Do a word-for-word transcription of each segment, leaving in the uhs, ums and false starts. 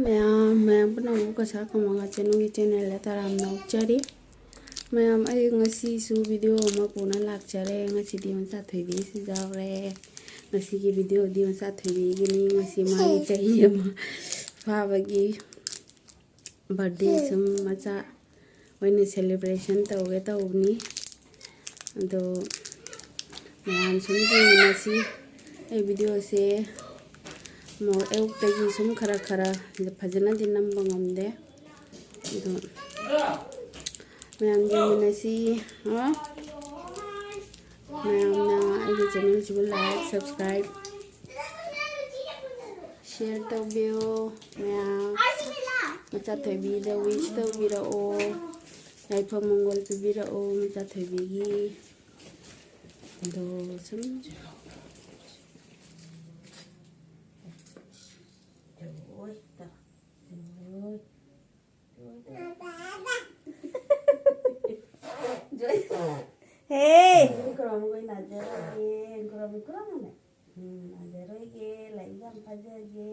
ꯃꯌꯥꯝ, ꯃꯌꯥꯝ ꯄꯨꯝꯅꯃꯛ ꯀꯁꯥ ꯈꯪꯕ ꯉꯥꯆꯦꯅꯨꯒꯤ channelꯗ ꯇꯔꯥꯝꯅ ꯑꯣꯛꯆꯔꯤ꯫ ꯃꯌꯥꯝ, ꯑꯩ ꯉꯁꯤꯁꯨ video ꯑꯃ ꯄꯨꯅ ꯂꯥꯛꯆꯔꯦ꯫ ꯉꯁꯤꯗꯤ ꯃꯆꯥꯊꯣꯏꯕꯤꯁꯨ ꯌꯥꯎꯔꯦ꯫ ꯉꯁꯤꯒꯤ videoꯗꯤ ꯃꯆꯥꯊꯣꯏꯕꯤꯒꯤꯅꯤ꯫ ꯉꯁꯤ ꯃꯥꯒꯤ ꯆꯍꯤ ꯑꯃ ꯐꯥꯕꯒꯤ birthday ꯁꯨꯝ ꯃꯆꯥ ꯑꯣꯏꯅ celebration ꯇꯧꯒꯦ ꯇꯧꯕꯅꯤ꯫ ꯑꯗꯣ ꯃꯌꯥꯝ ꯁꯨꯝ ꯌꯦꯡꯃꯤꯟꯅꯁꯤ꯫ ꯑꯩ videoꯁꯦ ꯃꯣ-, ꯑꯌꯨꯛꯇꯒꯤ ꯁꯨꯝ ꯈꯔ ꯈꯔ ꯐꯖꯅꯗꯤ ꯅꯝꯕ ꯉꯝꯗꯦ꯫ ꯑꯗꯣ ꯃꯌꯥꯝ ꯌꯦꯡꯃꯤꯟꯅꯁꯤ꯫ ꯑ? ꯃꯌꯥꯝꯅ ꯑꯩꯒꯤ channelꯁꯤꯕꯨ like, subscribe, share ꯇꯧꯕꯤꯌꯨ꯫ ꯃꯌꯥꯝ ꯃꯆꯥꯊꯣꯏꯕꯤꯗ wish ꯇꯧꯕꯤꯔꯛꯑꯣ, ꯌꯥꯏꯐ ꯃꯪꯒꯣꯜ ꯄꯤꯕꯤꯔꯛꯑꯣ ꯃꯆꯥꯊꯣꯏꯕꯤꯒꯤ꯫ ꯑꯗꯣ ꯁꯨꯝ ꯍꯦ! ꯈꯨꯔꯨꯝ, ꯈꯨꯔꯨꯝ, ꯅꯥꯖꯔꯣꯏꯒꯦ, ꯈꯨꯔꯨꯝ, ꯈꯨꯔꯨꯝ꯫ ꯎꯝ, ꯅꯥꯖꯔꯣꯏꯒꯦ, ꯂꯥꯏꯔꯤꯛ ꯌꯥꯝ ꯐꯖꯒꯦ꯫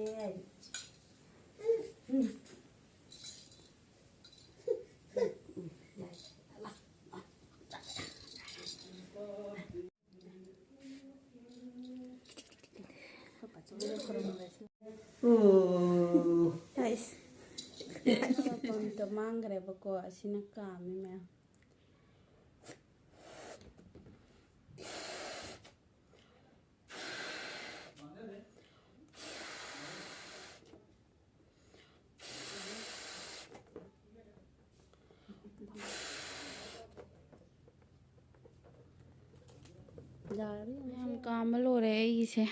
ꯎꯝ꯫ ꯑꯣ꯫ ꯑꯩꯁ꯫ ꯃꯐꯝꯗꯣ ꯃꯥꯡꯈ꯭ꯔꯦꯕꯀꯣ, ꯑꯁꯤꯅ ꯀꯥꯝꯃꯤ ꯃꯌꯥꯝ꯫ ꯌꯥꯔꯦ, ꯌꯥꯝ ꯀꯥꯝꯕ ꯂꯣꯏꯔꯦ ꯑꯩꯒꯤꯁꯦ꯫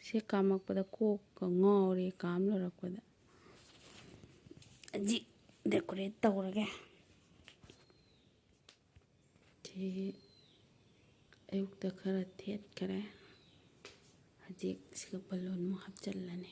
ꯁꯤ ꯀꯥꯝꯃꯛꯄꯗ ꯀꯣꯛꯀ ꯉꯥꯎꯔꯦ, ꯀꯥꯝ ꯂꯣꯏꯔꯛꯄꯗ꯫ ꯍꯧꯖꯤꯛ decorate ꯇꯧꯔꯒꯦ꯫ ꯁꯤ ꯑꯌꯨꯛꯇ ꯈꯔ ꯊꯦꯠꯈꯔꯦ꯫ ꯍꯧꯖꯤꯛ ꯁꯤꯒ balloon ꯑꯃꯨꯛ ꯍꯥꯞꯆꯤꯜꯂꯅꯤ꯫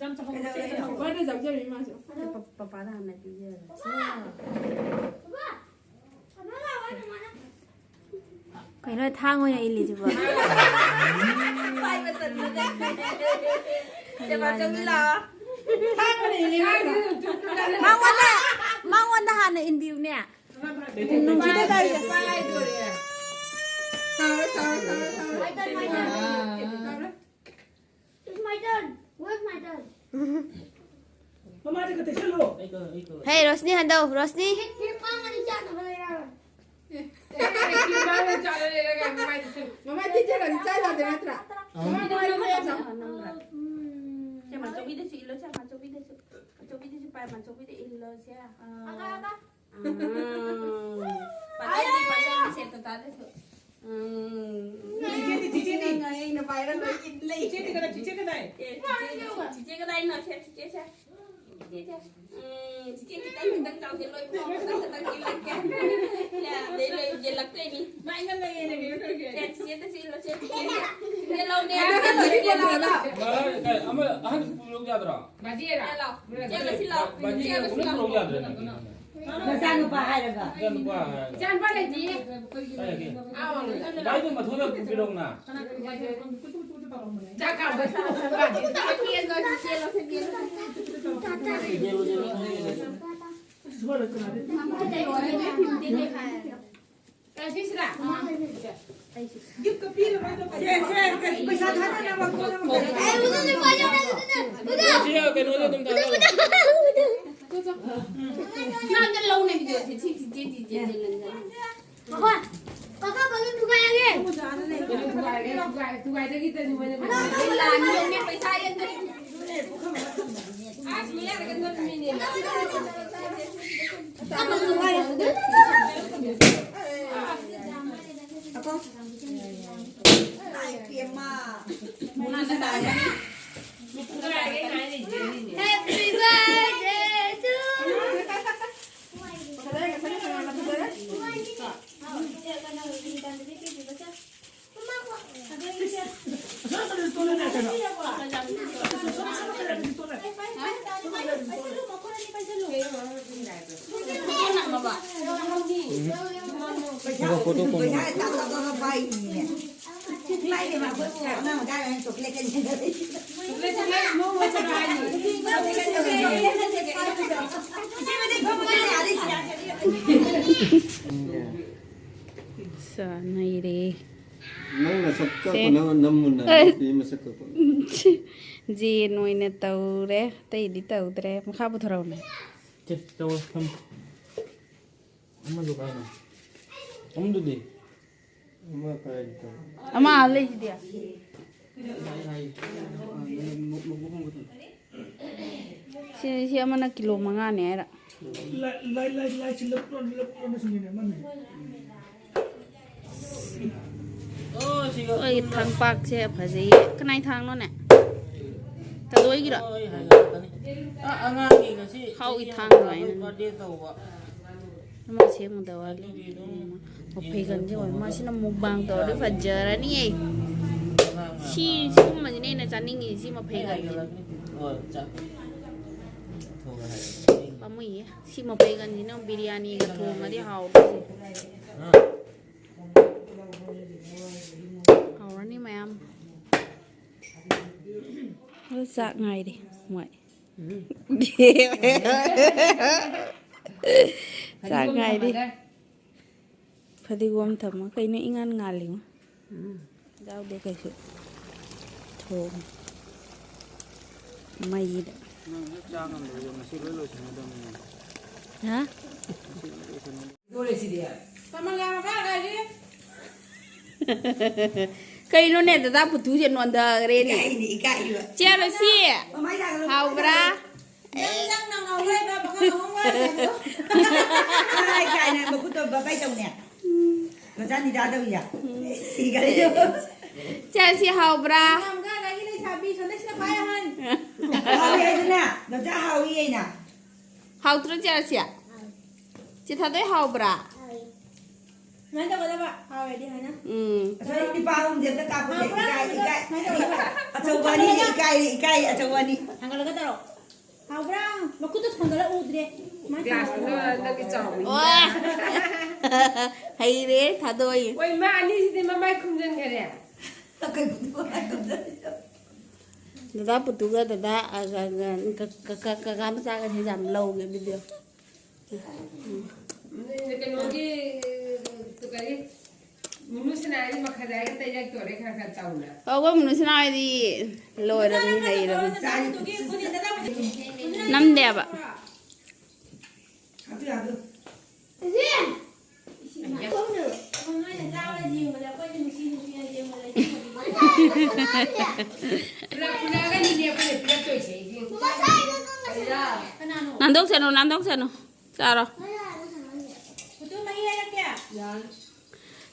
ꯌꯥꯝ ꯆꯥꯍꯧꯕ ꯀꯩꯗꯧꯔꯦ? ꯆꯦ ꯆꯥꯍꯧꯕ꯫ ꯕꯥꯔꯗꯦ ꯆꯥꯎꯖꯔꯤ ꯃꯥꯁꯨ꯫ ꯄꯄꯥꯗ ꯍꯥꯟꯅ ꯄꯤꯖꯔꯦ꯫ ꯀꯩꯅꯣ ꯊꯥꯡ ꯑꯣꯏꯅ ꯏꯜꯂꯤꯁꯤꯕꯣ? ꯄꯥꯏꯕ ꯇꯟꯕꯗ꯫ ꯆꯦ ꯃꯥꯆꯧꯕꯤ ꯂꯥꯛꯑꯣ꯫ ꯊꯥꯡ ꯑꯣꯏꯅ ꯏꯜꯂꯤ ꯃꯥꯅ꯫ ꯃꯉꯣꯟꯗ, ꯃꯉꯣꯟꯗ ꯍꯥꯟꯅ ꯏꯟꯕꯤꯌꯨꯅꯦ꯫ ꯅꯨꯡꯁꯤꯠꯇ ꯇꯥꯔꯤꯁꯦ꯫ ꯄꯥꯏꯗꯣꯔꯦ꯫ ꯇꯧꯔꯦ, ꯇꯧꯔꯦ, ꯇꯧꯔꯦ, ꯇꯧꯔꯦ꯫ ꯇꯧꯔꯦ꯫ It's my turn. Where's my turn? ꯃꯃꯥꯗ ꯈꯛꯇ ꯆꯠꯂꯣ꯫ ꯍꯦ, ꯔꯣꯁꯅꯤ ꯍꯟꯗꯧ, ꯔꯣꯁꯅꯤ꯫ ꯍꯦ, ꯍꯦ, ꯃꯥ ꯃꯅꯤ ꯆꯥꯅꯕ ꯂꯩꯔꯛꯑꯔꯣꯏ꯫ ꯑꯦ, ꯑꯦ, ꯃꯥꯅ ꯆꯥꯅ ꯂꯩꯔꯒ ꯃꯃꯥꯏꯗ ꯆꯠꯂꯣ꯫ ꯃꯃꯥꯏ ꯇꯤꯟꯖꯔꯗꯤ ꯆꯥ ꯌꯥꯗꯦ ꯅꯠꯇ꯭ꯔꯥ? ꯑꯥ꯫ ꯃꯃꯥꯏ ꯃꯃꯥꯏ ꯃꯃꯥꯏ ꯆꯥ꯫ ꯎꯝ꯫ ꯆꯦ ꯃꯥꯆꯧꯕꯤꯗꯁꯨ ꯏꯜꯂꯣ, ꯆꯦ ꯃꯥꯆꯧꯕꯤ꯫ ꯑꯆꯧꯕꯤꯗꯁꯨ, ꯑꯆꯧꯕꯤꯗꯁꯨ ꯄꯥꯏ, ꯑꯆꯧꯕꯤꯗ ꯏꯜꯂꯣ ꯁꯦ꯫ ꯑꯥ꯫ ꯑꯥ꯫ ꯄꯥꯏꯔꯝꯃꯤ, ꯄꯥꯏꯔꯝꯃꯤ, ꯁꯦ, ꯇꯇꯥꯗꯁꯨ꯫ ꯎꯝ꯫ ꯆꯤꯆꯦꯗꯤ, ꯆꯤꯆꯦꯗꯤ꯫ ꯅꯪ ꯑꯩꯅ ꯄꯥꯏꯔꯒ ꯏꯜꯂꯦ꯫ ꯆꯤꯆꯦꯗꯤ ꯀꯗꯥꯏ, ꯆꯤꯆꯦ ꯀꯗꯥꯏ? ꯑꯦ, ꯆꯤꯆꯦ, ꯆꯤꯆꯦ ꯀꯗꯥꯏꯅꯣ? ꯁꯦ, ꯆꯤꯆꯦ, ꯁꯦ꯫ ꯆꯤꯆꯦ, ꯆꯤꯆꯦ꯫ ꯎꯝ, ꯆꯤꯆꯦ ꯈꯤꯇꯪ, ꯈꯤꯇꯪ ꯆꯥꯎꯁꯦ, ꯂꯣꯏ ꯄꯨꯊꯣꯛꯑꯣ, ꯈꯤꯇꯪ, ꯈꯤꯇꯪ ꯏꯜꯂꯛꯀꯦ꯫ ꯁꯦ, ꯑꯗꯩ ꯂꯣꯏ ꯌꯦꯜꯂꯛꯇꯣꯏꯅꯤ꯫ ꯃꯥꯏꯅ ꯂꯩꯌꯦꯅꯦ, ꯀꯩꯅꯣ ꯇꯧꯔꯤꯁꯦ꯫ ꯁꯦ, ꯆꯤꯆꯦꯗ ꯁꯤ ꯏꯜꯂꯣ, ꯁꯦ, ꯆꯤꯆꯦ꯫ ꯆꯤꯆꯦ ꯂꯧꯅꯦ, ꯆꯤꯆꯦ ꯂꯧꯅꯦ, ꯆꯤꯆꯦ ꯂꯧꯅꯦ꯫ ꯀꯩ, ꯑꯃ ꯑꯍꯟ ꯄꯨꯔꯛ ꯌꯥꯗ꯭ꯔꯣ? ꯕꯥꯖꯤꯔꯥ? ꯆꯦꯜꯂꯣ, ꯁꯤ ꯂꯥꯎ꯫ ꯕꯥꯖꯤ ꯆꯦꯜꯂꯣ, ꯁꯤ ꯂꯥꯎ꯫ ꯄꯨꯔꯛ ꯌꯥꯗ꯭ꯔꯦ ꯅꯪ꯫ ꯅꯆꯥꯅꯨꯄꯥ ꯍꯥꯏꯔꯒ꯫ ꯏꯆꯥꯅꯨꯄꯥ ꯍꯥꯏꯔꯒ꯫ ꯏꯆꯥꯅꯨꯄꯥ ꯂꯩꯇꯤꯌꯦ꯫ ꯀꯥꯏ ꯂꯩꯒꯦ? ꯑꯥ, ꯚꯥꯏꯗꯣ ꯃꯊꯣꯟꯗ ꯄꯨꯕꯤꯔꯛꯎꯅ꯫ ꯆꯥꯛ ꯀꯥꯝꯕ꯫ ꯆꯦꯜꯂꯣ, ꯆꯦꯜꯂꯣ꯫ ꯁꯤꯁꯤꯔꯥ? ꯁꯦ, ꯁꯦ, ꯄꯩꯁꯥ ꯊꯥꯅꯅꯕ ꯈꯣꯠꯅꯕ꯫ ꯑꯦ, ꯎꯗꯨꯗꯤ ꯄꯥꯏꯌꯣ, ꯎꯗꯨꯗꯤ꯫ ꯁꯤ ꯀꯩꯅꯣꯗ ꯑꯗꯨꯝ ꯊꯥꯗꯧ꯫ ꯅꯪꯗ ꯂꯧꯅꯦ ꯚꯤꯗꯤꯑꯣꯁꯦ꯫ ꯁꯤ, ꯁꯤ, ꯁꯤ, ꯁꯤ, ꯁꯤ, ꯁꯤ, ꯁꯤ꯫ ꯀꯀꯥ, ꯀꯀꯥ, ꯕꯂꯨꯟ ꯊꯨꯒꯥꯏꯔꯒꯦ꯫ ꯕꯂꯨꯟ ꯊꯨꯒꯥꯏꯔꯒꯦ, ꯊꯨꯒꯥꯏ-, ꯊꯨꯒꯥꯏꯗꯒꯤꯗꯅꯤ ꯃꯣꯏꯅ꯫ ꯂꯥꯟ ꯌꯦꯡꯉꯦ, ꯄꯩꯁꯥ ꯌꯦꯡꯗꯔꯤ꯫ ꯑꯁ, ꯃꯌꯥꯗꯒ ꯅꯝꯃꯤꯅꯦ꯫ Happy birthday to you. ꯆꯥꯅꯩꯔꯦ꯫ ꯅꯪ ꯅꯁꯛꯀ ꯁꯦ꯫ ꯀꯣꯟꯅ ꯅꯝꯃꯨꯅ ꯑꯦ꯫ ꯅꯨꯄꯤ ꯃꯁꯛꯀ ꯀꯣꯟꯅ꯫ ꯖꯦꯟ ꯑꯣꯏꯅ ꯇꯧꯔꯦ, ꯑꯇꯩꯗꯤ ꯇꯧꯗ꯭ꯔꯦ꯫ ꯃꯈꯥ ꯄꯨꯊꯔꯛꯎꯅꯦ꯫ ꯁꯦ, ꯇꯧꯔꯣ, ꯊꯝꯃꯣ꯫ ꯑꯃꯗꯨ ꯀꯥꯏꯅꯣ? ꯑꯃꯗꯨꯗꯤ? ꯑꯃ ꯀꯥꯏꯗ ꯇꯧ? ꯑꯃ ꯑꯥ ꯂꯩꯁꯤꯗꯤ꯫ ꯃꯨꯛ-, ꯃꯨꯛ-, ꯃꯨꯛ-, ꯃꯨꯛ-, ꯃꯨꯛ-꯫ ꯁꯤ, ꯁꯤ ꯑꯃꯅ ꯀꯤꯂꯣ ꯃꯉꯥꯅꯦ ꯍꯥꯏꯔ꯫ ꯂꯥꯏ, ꯂꯥꯏ, ꯂꯥꯏ, ꯂꯥꯏꯁꯤ ꯂꯞ ꯂꯣꯟ, ꯂꯞ ꯂꯣꯟꯅ ꯁꯤꯡꯉꯤꯅꯦ ꯑꯃꯅꯤ꯫ ꯑꯣ, ꯁꯤꯒ ꯑꯩꯈꯣꯏꯒꯤ ꯊꯥꯡꯄꯥꯛꯁꯦ ꯐꯖꯩꯌꯦ꯫ ꯀꯅꯥꯏ ꯊꯥꯡꯅꯣꯅꯦ? ꯊꯥꯗꯣꯏꯒꯤꯔꯣ? ꯑꯣ, ꯑꯩ ꯍꯥꯏꯒꯠꯂꯛꯀꯅꯤ꯫ ꯑ, ꯑꯉꯥꯡꯒꯤ ꯉꯁꯤ ꯍꯥꯎꯒꯤ ꯆꯍꯤ ꯊꯥꯡꯗꯣ ꯑꯃ ꯑꯩꯅ꯫ Birthday ꯇꯧꯕ꯫ ꯑꯃ ꯁꯦꯝꯒꯗꯕ ꯋꯥꯠꯂꯤ꯫ ꯑꯗꯨꯗꯤ ꯑꯗꯨꯝ ꯃꯐꯩꯒꯟꯁꯦ ꯑꯣꯏ꯫ ꯃꯁꯤꯅ mukbang ꯇꯧꯔꯗꯤ ꯐꯖꯔꯅꯤꯌꯦ꯫ ꯑꯉꯥꯡ ꯁꯤ, ꯑꯃ ꯁꯤꯒꯨꯝꯕꯁꯤꯅꯦ ꯑꯩꯅ ꯆꯥꯅꯤꯡꯉꯤꯁꯦ, ꯁꯤ ꯑꯩ ꯃꯐꯩꯒꯟꯁꯦ꯫ ꯍꯥꯏꯒꯠꯂꯛꯀꯅꯤ꯫ ꯍꯣꯏ, ꯆꯥꯛ ꯊꯣꯡꯉꯦ ꯍꯥꯏꯒꯠꯂꯛꯀꯅꯤ꯫ ꯄꯥꯝꯃꯨꯏꯌꯦ꯫ ꯁꯤ ꯃꯐꯩꯒꯟꯁꯤꯅ ꯕꯤꯔꯌꯥꯅꯤꯒ ꯊꯣꯡꯉꯗꯤ ꯍꯥꯎꯗꯣꯏꯁꯦ꯫ ꯍꯥꯎꯔꯅꯤ ꯃꯌꯥꯝ꯫ ꯑꯗꯨ ꯆꯥꯛ ꯉꯥꯏꯔꯤ ꯃꯣꯏ꯫ ꯆꯥꯛ ꯉꯥꯏꯔꯤ꯫ ꯐꯗꯤꯒꯣꯝ ꯊꯝꯃ ꯀꯩꯅꯣ ꯏꯉꯥꯟ ꯉꯥꯜꯂꯤꯉꯣ꯫ ꯌꯥꯎꯗꯦ ꯀꯩꯁꯨ꯫ ꯊꯣꯡ ꯃꯩꯗ꯫ ꯅꯪ ꯍꯦꯛ ꯆꯥ ꯉꯝꯗꯕꯗꯣ ꯉꯁꯤ ꯂꯣꯏ ꯂꯣꯏꯁꯤꯟꯒꯗꯕꯅꯤ꯫ ꯍꯥ? ꯉꯁꯤ ꯂꯣꯏ ꯂꯣꯏꯁꯤꯟꯒꯗꯕꯅꯤ꯫ ꯀꯃꯂꯥ ꯃꯈꯥ ꯀꯥꯏꯗꯤ? ꯀꯩꯅꯣꯅꯦ, ꯗꯗꯥ ꯄꯨꯊꯨꯁꯦ ꯅꯣꯟꯊꯈ꯭ꯔꯦꯅꯦ꯫ ꯏꯀꯥꯏꯅꯦ, ꯏꯀꯥꯏꯕ꯫ ꯆꯦ ꯔꯣꯁꯤ, ꯏꯀꯥꯏꯕ꯫ ꯍꯥꯎꯕ꯭ꯔꯥ? ꯅꯪ ꯅꯪ ꯅꯪ ꯍꯣꯏ ꯕꯥ ꯄꯥꯈꯪ ꯑꯍꯨꯝ ꯋꯥꯏ ꯍꯥꯏꯕꯗꯣ꯫ ꯀꯥꯏ ꯀꯥꯏꯅ ꯃꯈꯨꯠꯇꯣ ꯕꯥꯏ ꯇꯧꯅꯦ꯫ ꯃꯆꯥ ꯅꯤꯗꯥ ꯇꯧꯏꯌꯦ꯫ ꯁꯤꯒꯔꯦ꯫ ꯆꯦ ꯁꯤ ꯍꯥꯎꯕ꯭ꯔꯥ? ꯌꯥꯝ ꯒꯥꯏꯒꯤ ꯂꯩꯁꯥꯕꯤ ꯁꯣꯝꯗ ꯁꯤꯗ ꯄꯥꯏ ꯑꯍꯟ꯫ ꯍꯥꯎꯏ ꯍꯥꯏꯗꯅ, ꯅꯆꯥ ꯍꯥꯎꯏ ꯍꯥꯏꯅ꯫ ꯍꯥꯎꯇ꯭ꯔꯣ ꯆꯦ ꯁꯤ? ꯆꯦ ꯊꯥꯗꯣꯏ ꯍꯥꯎꯕ꯭ꯔꯥ? ꯁꯨꯃꯥꯏꯅ ꯇꯧꯒꯗꯕ, ꯍꯥꯎꯔꯗꯤ ꯍꯥꯏꯅ꯫ ꯎꯝ꯫ ꯑꯁ, ꯑꯩ ꯅꯨꯄꯥ ꯑꯍꯨꯝꯁꯦ ꯑꯝꯇ ꯀꯥꯞꯄꯨꯁꯦ꯫ ꯍꯥꯎꯕ꯭ꯔꯥ? ꯏꯀꯥꯏ, ꯏꯀꯥꯏ꯫ ꯁꯨꯃꯥꯏꯅ ꯇꯧꯒꯗꯕ꯫ ꯑꯆꯧꯕ ꯑꯅꯤꯁꯦ ꯏꯀꯥꯏꯔꯦ, ꯏꯀꯥꯏꯔꯦ, ꯑꯆꯧꯕ ꯑꯅꯤ꯫ ꯊꯥꯡꯒꯠꯂꯒ ꯇꯧꯔꯣ꯫ ꯍꯥꯎꯕ꯭ꯔꯥ? ꯃꯈꯨꯠꯇꯣ ꯊꯥꯡꯒꯠꯂ ꯎꯗ꯭ꯔꯦ꯫ ꯁꯨꯃꯥꯏꯅ glass ꯇꯧꯔꯣ꯫ ꯗꯣ ꯍꯟꯗꯛꯀꯤ ꯆꯥꯎꯕꯅꯤ꯫ ꯋꯥ! ꯍꯩꯔꯦ, ꯊꯥꯗꯣꯛꯏ꯫ ꯍꯣꯏ, ꯃꯥ ꯑꯅꯤꯁꯤꯗꯤ ꯃꯃꯥꯏ ꯈꯨꯝꯖꯤꯟꯈꯔꯦ꯫ ꯗꯗꯥ ꯄꯨꯇꯨꯒ ꯗꯗꯥ, ꯑ, ꯀ-, ꯀ-, ꯀ-, ꯀ-, ꯀꯀꯥ ꯃꯆꯥꯒꯁꯦ ꯌꯥꯝ ꯂꯧꯒꯦ video꯫ ꯀꯩꯅꯣꯒꯤ, ꯀꯔꯤ, ꯃꯨꯅꯨ ꯁꯅꯥꯒꯤ ꯃꯈꯥꯗꯥꯏꯒ ꯇꯩꯔꯛꯇꯣꯔꯦ ꯈꯔ ꯈꯔ ꯆꯥꯎꯅ꯫ ꯑꯧ, ꯃꯨꯅꯨ ꯁꯅꯥ ꯍꯣꯏꯗꯤ ꯂꯣꯏꯔꯕꯅꯤ, ꯍꯩꯔꯕꯅꯤ꯫ ꯅꯝꯗꯦꯕ꯫ ꯄꯨꯂꯞ ꯄꯨꯜꯂꯛꯑꯒꯅꯤꯅꯦ ꯑꯩꯈꯣꯏꯅ ꯄꯤꯔꯛꯇꯣꯏꯁꯦ, ꯏꯕꯦꯝꯃ꯫ ꯅꯥꯟꯗꯣꯛꯁꯅꯨ, ꯅꯥꯟꯗꯣꯛꯁꯅꯨ꯫ ꯆꯥꯔꯣ꯫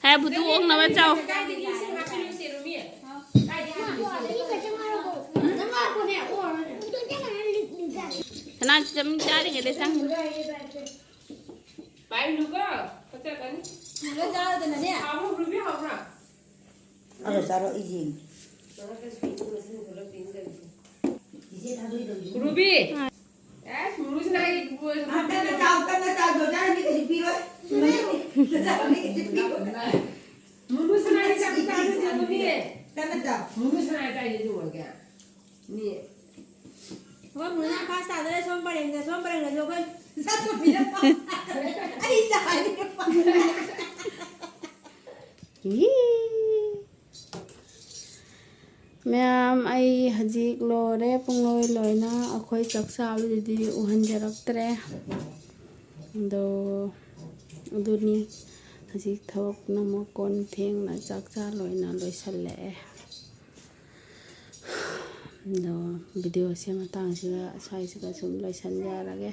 ꯍꯦ, ꯕꯨꯇꯨ ꯑꯣꯛꯅꯕ ꯆꯥꯎ꯫ ꯁꯅꯥ ꯆꯥꯔꯤꯉꯩꯗ ꯆꯪꯉꯤꯅꯤ꯫ ꯄꯥꯏꯔꯨꯅꯨꯀꯣ, ꯐꯠꯆꯔꯛꯀꯅꯤ꯫ ꯍꯥꯎꯕ꯭ꯔꯣ, ꯔꯨꯕꯤ, ꯍꯥꯎꯕ꯭ꯔꯣ? ꯑꯗꯣ ꯆꯥꯔꯣ, ꯑꯩ ꯌꯦꯡꯒꯦ꯫ ꯏꯆꯦ ꯊꯥꯗꯣꯏꯗꯧ꯫ ꯔꯨꯕꯤ! ꯑꯦ, ꯃꯨꯔꯨꯁꯤꯅ ꯑꯩ ꯏꯕꯨ ꯑꯣꯏꯔꯁꯨ ꯑ, ꯇꯞꯅ ꯆꯥꯎ, ꯇꯞꯅ ꯆꯥꯎ, ꯗꯣꯖꯥꯅꯗꯤ ꯀꯩꯁꯨ ꯄꯤꯔꯣꯏ꯫ ꯃꯨꯔꯨꯁꯤꯅ ꯑꯩ ꯆꯥꯛ ꯆꯥꯕ ꯆꯪꯉꯝꯃꯤ꯫ ꯇꯞꯅ ꯆꯥꯎ꯫ ꯃꯨꯔꯨꯁꯤꯅ ꯑꯩ ꯀꯥꯏꯗ ꯌꯣꯜꯂꯒꯦ? ꯃꯤ꯫ ꯑꯩꯈꯣꯏ ꯃꯨꯔꯨꯁꯤꯅ ꯐꯥꯁ ꯇꯥꯗꯣꯔꯦ, ꯁꯣꯝ ꯄꯔꯦꯡꯗ, ꯁꯣꯝ ꯄꯔꯦꯡꯗꯁꯨ ꯑꯩꯈꯣꯏ ꯆꯥꯛ ꯊꯣꯡꯕꯤꯔꯝꯃꯣ꯫ ꯑꯩ ꯆꯥꯅꯤ꯫ ꯃꯌꯥꯝ, ꯑꯩ ꯍꯧꯖꯤꯛ ꯂꯣꯏꯔꯦ, ꯄꯨꯡꯂꯣꯏ ꯂꯣꯏꯅ꯫ ꯑꯩꯈꯣꯏ ꯆꯥꯛ ꯆꯥꯕꯗꯨꯗꯤ ꯎꯍꯟꯖꯔꯛꯇ꯭ꯔꯦ꯫ ꯑꯗꯣ, ꯑꯗꯨꯅꯤ, ꯍꯧꯖꯤꯛ ꯊꯕꯛ ꯄꯨꯝꯅꯃꯛ ꯀꯣꯟ ꯐꯦꯡꯅ ꯆꯥꯛ ꯆꯥ ꯂꯣꯏꯅ ꯂꯣꯏꯁꯤꯜꯂꯛꯑꯦ꯫ ꯑꯗꯣ, ꯚꯤꯗꯤꯑꯣꯁꯦ ꯃꯇꯥꯡꯁꯤꯗ ꯁ꯭ꯋꯥꯏꯁꯤꯗ ꯁꯨꯝ ꯂꯣꯏꯁꯤꯟꯖꯔꯒꯦ꯫